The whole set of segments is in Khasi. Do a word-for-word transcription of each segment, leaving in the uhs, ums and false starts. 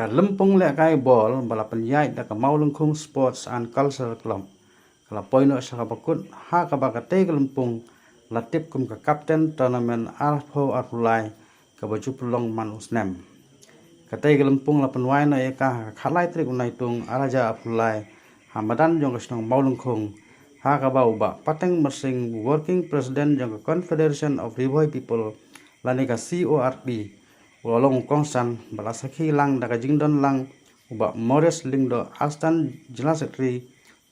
Ka lympung lehkai bol ba la pynïaid da ka Mawlyngkhung Sports and Cultural Club ka la poi noh sha kaba kut, ha kaba katei ka lympung la tip kum ka Captain Tournament arphew arphew lai kaba ju pynlong man u snem. Katei ka lympung la pynwai noh ïa ka ha ka khatlai tarik u Naitung arhajar arphew lai ha madan jong ka shnong Mawlyngkhung, ha kaba u Bah Pateng Myrsing, Working President jong ka Confederation of Ri Bhoi People lane ka C O R P, u la long u kongsan bad la sakhi lang da ka jingdon lang u Bah Morris Lyngdoh, Assistant General Secretary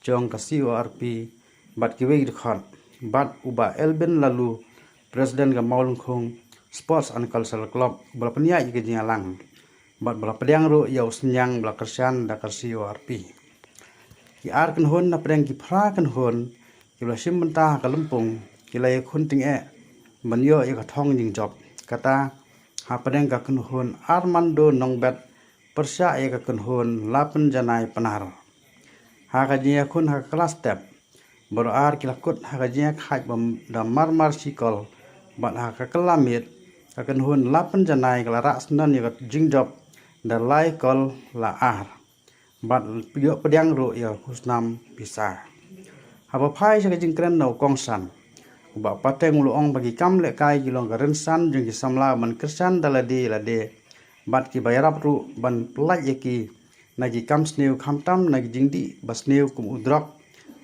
jong ka C O R P, bad kiwei ki dkhot, bad u Bah Elbin Laloo, President ka Mawlyngkhung Sports and Cultural Club, ba la pynïaid ïa ka jingïalang bad ba la pdiang ruh ïa u synñiang ba la kyrshan da ka C O R P. Ki ar kynhun napdeng ki phra kynhun kiba la shim bynta ha ka lympung ki la ïakhun tyngeh ban ïoh ïa ka thong jingjop. Kata hapdeng ka kynhun Armando Nongbet pyrshah ïa ka kynhun Lapynjanai Pnar. Ha ka jingïakhun ha ka klas step, baroh ar ki la kut ha ka jingïakhaid bad da marmar shi kol, bad ha ka kylla miet ka kynhun Lapynjanai ka la rah syndon ïa ka jingjop da lai kol la ar, bad ïoh pdiang ruh ïa ka khusnam pisa. Haba phai sha ka jingkren na u kongsan, u Bah Pateng u la ong ba ki kam lehkai ki long ka rynsan jong ki samla ban kyrshan da lade lade bad kiba ïarap ruh ban pyllait ïa ki na ki kam sniew, khamtam na ki jingdih ba sniew kum u drok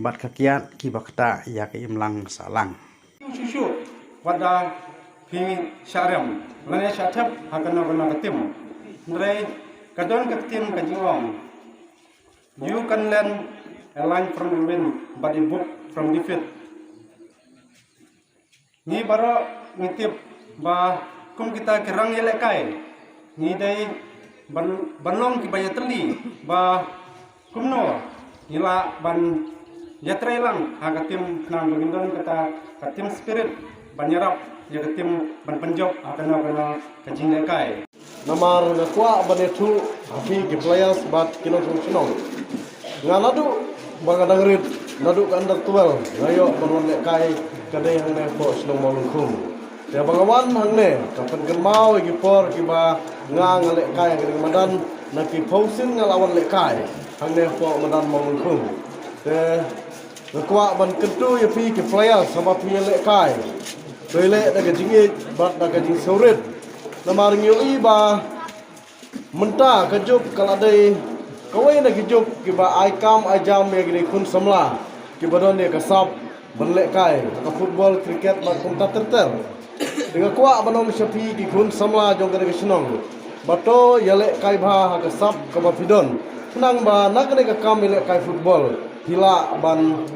bad ka kiad kiba ktah ïa ka imlang sahlang. Shuh shuh wat da phi shah rem lane shah thep ha kano kano ka tim. Hynrei ka don ka ktien ka jingong, "You can learn a line from the win, but a book from defeat." Ngi baroh ngi tip ba kum kita ki rang ïalehkai, ngi dei ban, ban long kiba ïatylli ba kumno ngi lah ban ïatrei lang ha ka tim, khnang ba ngin don kata ka team spirit ban ïarap ïa ka tim ban pynjop ha kano kano ka jinglehkai. Namar nga kwah ban ïathuh ha phi ki players bad ki nongshong shnong. Nga naduh ba nga dang rit, naduh ka under twelve nga ïoh ban wan lehkai ka dei hangne hapoh shnong Mawlyngkhung. Te ba nga wan hangne ka pynkynmaw ïa ki por kiba nga, nga lehkai ha ka dei ka madan na ki phew sien nga la wan lehkai hangne hapoh madan Mawlyngkhung. Te nga kwah ban kyntu ïa phi ki players haba phi ïalehkai, to ïaleh da ka jingïeit bad da ka jingsngewrit. Namar ngi ïohi ba mynta ka juk ka la dei kawei na ki juk kiba ai kam ai jam ïa ki dei khun samla kiba don ïa ka sap ban lehkai ha ka football, cricket bad kumta ter ter. Te nga kwah ban ong sha phi ki khun samla jong ka dei ka shnong ba to ïalehkai bha ha ka sap kaba phi don, khnang ba na ka dei ka kam ïalehkai football phi lah ban,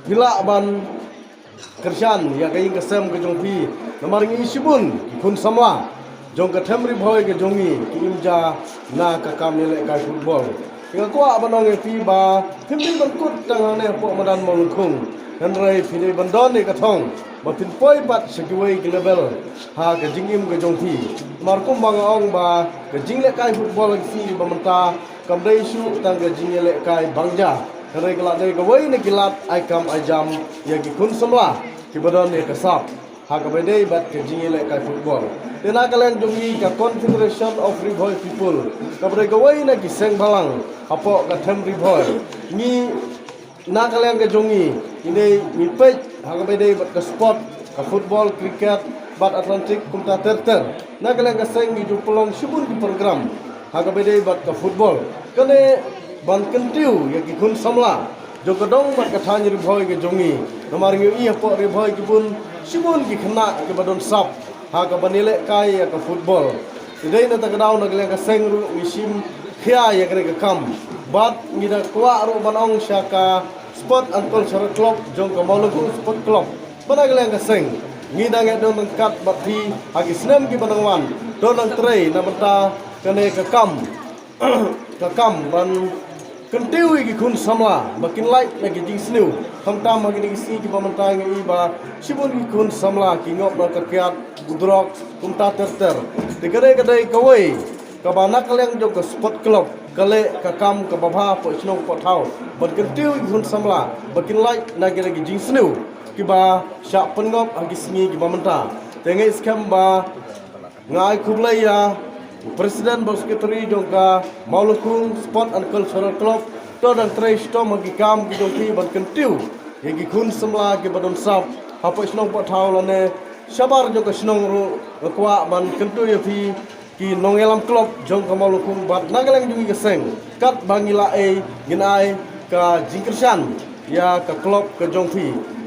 phi lah ban kyrshan ïa ka ïing ka sem ka jong phi. Namar ngi shibun ki khun samla jong ka them Ri Bhoi ka jong ngi ki im ja na ka kam ïalehkai football. Nga kwah ban ong ïa phi ba phim dei ban kut tang hangne hapoh madan Mawlyngkhung, hynrei phi dei ban don ïa ka thong ba phin poi pat sha kiwei ki level ha ka jingim ka jong phi. Namar kumba nga ong ba ka jinglehkai football ha ka sngi ba mynta kam dei shuh tang ka jingïalehkai bang ja, hynrei ka la dei kawei na ki lad ai kam ai jam ïa ki khun samla kiba don ïa ka sap ha kaba dei bad ka jingïalehkai football. Te na ka liang jong ngi ka Confederation of Ri Bhoi People, kaba dei kawei na ki seng balang hapoh ka them Ri Bhoi, ngi na ka liang ka jong ngi, ngi dei ngi peit ha kaba dei bad ka sport, ka football, cricket bad athletic kumta ter ter. Na ka liang ka seng ngi ju pynlong shibun ki program ha kaba dei bad ka football. Kane ban kyntiew ïa ki khun samla jong ka dong bad ka thaiñ Ri Bhoi ka jong ngi. Namar ngi ïohi hapoh Ri Bhoi ki bun, shibun ki khynnah kiba don sap ha kaba ïalehkai ïa ka football. Te dei na kata ka daw na ka liang ka seng ruh ngi shim khia ïa kane ka kam. Bad ngi da kwah ruh ban ong sha ka Sport and Cultural Club jong ka Mawlyngkhung Sport Club ba na ka liang ka seng ngi dang ïa don ryngkat bad phi ha ki snem kiba nang wan. To nang trei na bynta kane ka kam, ka kam ban kyntiew ïa ki khun samla ba kin lait na ki jingsniew. Khamtam ha kine ki sngi kiba mynta ngi ïohi ba shibun ki khun samla ki ngop na ka kiad, u drok kumta ter ter. Te ka dei, ka dei kawei kaba na ka liang jong ka sport club ka leh ka kam kaba bha hapoh shnong hapoh thaw ban kyntiew ïa ki khun samla ba kin lait na kine ki jingsniew kiba shah pynngop ha ki sngi kiba mynta. Te nga ngeit skhem ba nga ai khublei ïa President bad Secretary jong ka Mawlyngkung Sport and Cultural Club, to dang trei shitom ha ki kam ki jong phi ban kyntiew ïa ki khun samla kiba don sap hapoh shnong Pathaw lane shabar jong ka shnong ruh. Nga kwah ban kyntu ïa phi ki nongïalam club jong ka Mawlyngkung bad na ka liang jong ngi ka seng, katba ngi lah ei ngin ai ka jingkyrshan ïa ka club ka jong phi.